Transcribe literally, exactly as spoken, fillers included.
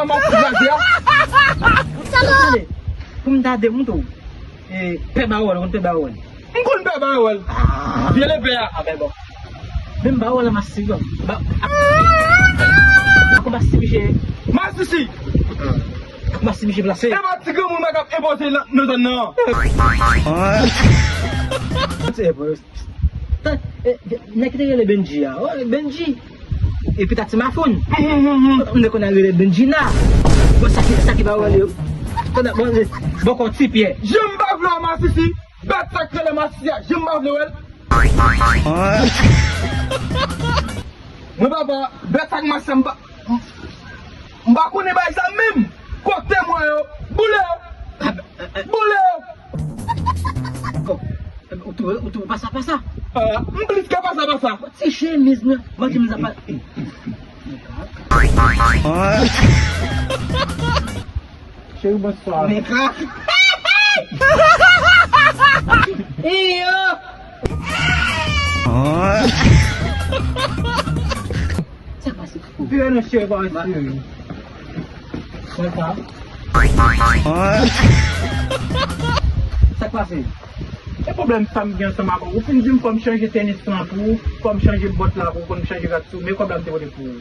Masis kraze a. Tande, pou m ta de moun tou. E, pè Bawòl, ou konn pè Bawòl? M konn pè Bawòl. Vye lepè a. A, ben bon. Menm Bawòl an Masis, non. Ba, a, a konba si misye. Masisi. A konba si misye plase. E pa ti granmoun mwen k ap enpoze nan, nan zòn nan. Se, e, nèg ki te rele Benji a. Oh, Benji. Epi ta ti mafoun. M te konn al rele Benjina. Bon, sa ki, sa ki pa wè li. Tande, bon, bon, kon ti pyè. Jan m pa vle wè Masisi. Bèt sa k rele Masisi a. Jan m pa vle wè l. Mwen papa, bèt sa k Masisi a, m pa, m pa konnen bay sa menm. Kote mwen yo? Boule yo. Boule yo. Bon, ou tou, ou tou pasa pasa. Ah, m plis ke pasa pasa. Ti chemiz mwen, mwen chemiz apa. Cheri, bonswa. Mekra. Iyo. Sa k pase? Vire nan cheri pa cheri. Konsa. Sa k pase? E pwoblèm sa m gen ansanm avè w? Ou fin di m fò m chanje tenis lan pou ou, fò m chanje bòt la pou ou, fò m chanje rad sou, men kòb la m te pote pou ou.